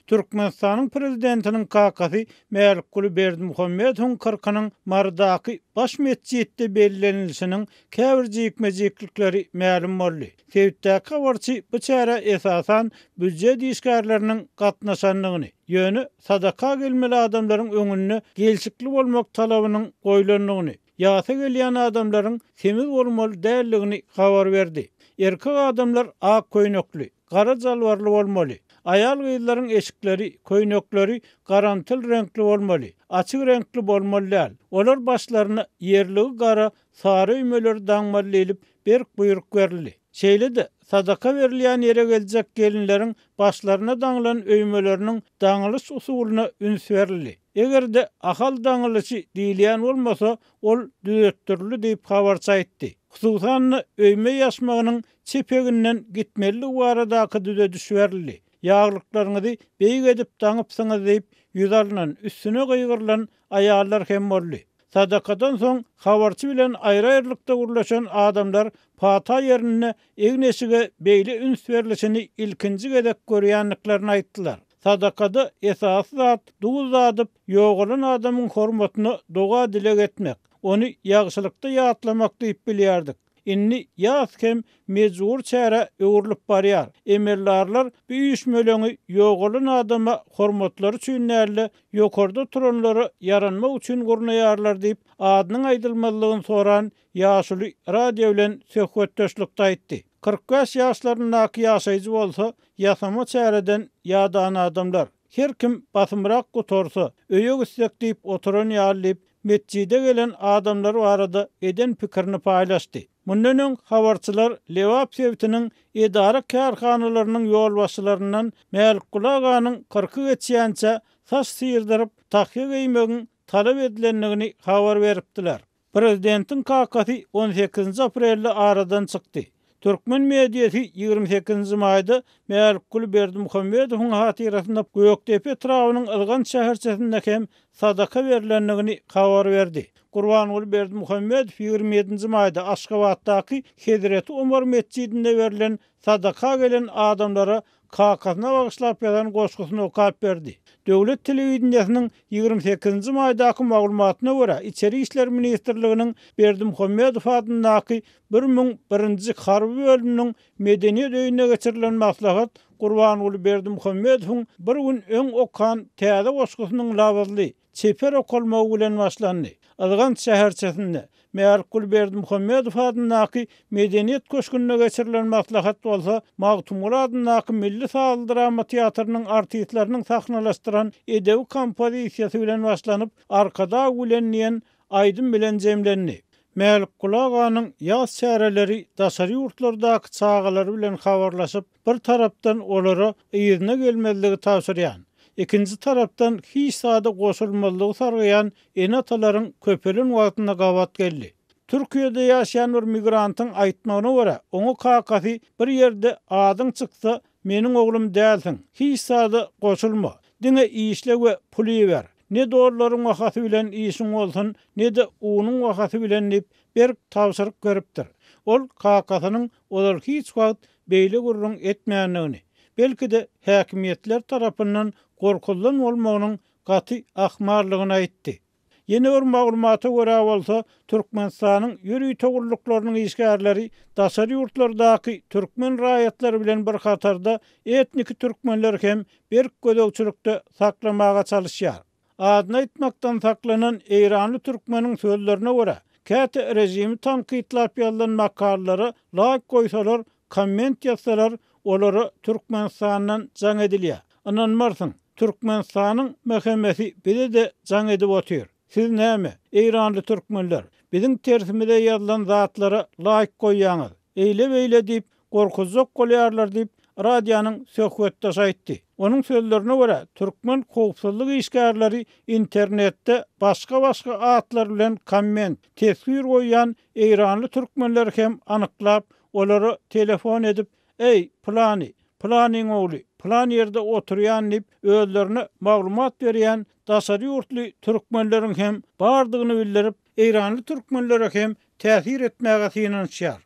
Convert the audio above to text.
Türkmenistanyň prezidentiniň kakasy Mälikguly Berdimuhamedowyň kyrkynyň Marydaky baş metjitde bellenilişiniň käbir jikme-jiklikleri mälim boldy. Sebitdäki habarçy bu çärä esasan býujet işgärleriniň gatnaşandygyny, ýöne sadaka gelmeli adamlaryň öňünde gelşikli bolmak talabynyň goýlandygyny, ýasa gelýän adamlaryň semiz bolmaly däldigini habar berdi. Erkek adamlar ak köýnekli, gara jalbarly bolmaly. Aýal-gyzlaryň eşikleri, köýnekleri garamtyl reňkli bolmaly, açyk reňkli bolmaly däl. Olar başlaryna ýerligi gara sary öýmeleri daňmaly diýlip, berk buýruk berildi. Şeýle-de, sadaka berilýän ýere geljek gelinleriň başlaryna daňylan öýmeleriniň daňylyş usulyna üns berildi. Eger-de Ahal daňylyşy diýilýän bolmasa, ol düzetdirildi diýip, habarçy aýtdy. Hususan-da, öýme ýaşmagynyň çep eginden gitmelidigi baradaky düzediş berildi. Ýaglyklaryňyzy beýik edip daňypsyňyz diýip, ýüz alnan, üstüne gygyrylan aýallar hem boldy. Sadakadan soň habarçy bilen aýry-aýrylykda gürleşen adamlar pata ýerinde egin-eşige beýle üns berlişini ilkinji gezek görýändiklerini aýtdylar. Sadakada esasy zat duz dadyp, ýogalan adamyň hormatyna doga-dileg etmek, ony ýagşylykda ýatlamak diýip bilýärdik. Indi ýas hem mejbury çärä öwrülip barýar. Emeldarlar bu üýşmeleňi ýogalan adama hormatlary üçin däl-de, ýokarda turanlara ýaranmak üçin gurnaýarlar diýip, adynyň aýdylmazlygyny soran ýaşuly radio bilen söhbetdeşlikde aýtdy. 45 ýaşlaryndaky ýaşaýjy bolsa, ýasama çäreden ýadan adamlar. Her kim basymrak gutarsa, öýe gitsek diýip oturan ýaly diýip, metjide gelen adamlar barada eden pikirini paýlaşdy. Mundan öň, habarçylar Lebap sebitiniň edara-kärhanalarynyň ýolbaşçylaryndan Mälikguly aganyň kyrky geçýänçä saç syrdyryp, tahýa geýmegiň talap edilendigini habar beripdiler. Prezidentiň kakasy on sekizinji aprelde aradan çykdy. Türkmen mediasy 28 nji maýda Mälikguly Berdimuhamedowyň hatyrasyna Gökdepe etrabynyň Yzgant şäherçesinde hem sadaka berlendigini habar berdi. Gurbanguly Berdimuhamedow 27 nji maýda Aşgabatdaky Hezreti Omar metjidinde berlen sadaka gelen adamlara kakasyna bagyşlap ýazan goşgusyny okap berdi. Döwlet telewideniýesiniň 28 nji maýdaky maglumatyna görä, Içeri işler ministrliginiň Berdimuhamedow adyndaky 1001-nji harby bölüminiň Medeniýet öýünde geçirilen maslahat Gurbanguly Berdimuhamedowyň bir gün öň okan täze goşgusynyň labyzly, çeper okalmagy bilen başlandy. Yzgant şäherçesinde, Mälikguly Berdimuhamedow adyndaky Medeniýet köşgünde geçirilen maslahat bolsa Magtymguly adyndaky milli sazly-drama teatrynyň artistleriniň sahnalaşdyran edebi kompozisiýasy bilen başlanyp, Arkadag bilen diýen aýdym bilen jemlendi. Mälikguly aganyň ýas çäreleri daşary ýurtlardaky çagalary bilen habarlaşyp, bir tarapdan olara yzyna gelmezligi tabşyrýan, ikinji tarapdan hiç zada goşulmazlygy sargaýan ene-atalaryň köpelen wagtyna gabat geldi. Türkiýede ýaşaýan bir migrantyň aýtmagyna görä, oňa kakasy bir ýerde adyň çyksa, meniň oglum dälsiň, hiç zada goşulma, diňe işle we pul iber, ne dollaryň bahasy bilen işiň bolsun, ne-de unuň bahasy bilen diýip, berk tabşyryk beripdir. Ol kakasynyň ozal hiç wagt beýle gürrüň etmändigini, belki-de häkimiýetler tarapyndan gorkuzylan bolmagynyň gaty ahmaldygyny aýtdy. Ýene bir maglumata görä bolsa, Türkmenistanyň ýörite gulluklarynyň işgärleri daşary ýurtlardaky türkmen raýatlary bilen bir hatarda etniki türkmenleri hem berk gözegçilikde saklamaga çalyşýar. Adyny aýtmakdan saklanan eýranly türkmeniň sözlerine görä, käte režimi tankytlap ýazylan makalalara laýk goýsalar, komment ýazsalar, olara Türkmenistandan jaň edilýär. Ynanmarsyň, Türkmenistanyň MHM-si bize-de jaň edip otyr. Siz näme, eýranly türkmenler, biziň tersimize ýazylan zatlara laýk goýýaňyz? Eýle-beýle diýip, gorkuzjak bolýarlar diýip, radionyň söhbetdeşi aýtdy. Onuň sözlerine görä, türkmen howpsuzlyk işgärleri internetde başga-başga atlar bilen komment, teswir goýýan eýranly türkmenleri hem anyklap, olara telefon edip, Eý, pylany, pylanyň ogly, pylan ýerde oturýan diýip, özlerine maglumat berýän daşary ýurtly türkmenleriň hem bardygyny bildirip, eýranly türkmenlere hem täsir etmäge synanyşýar.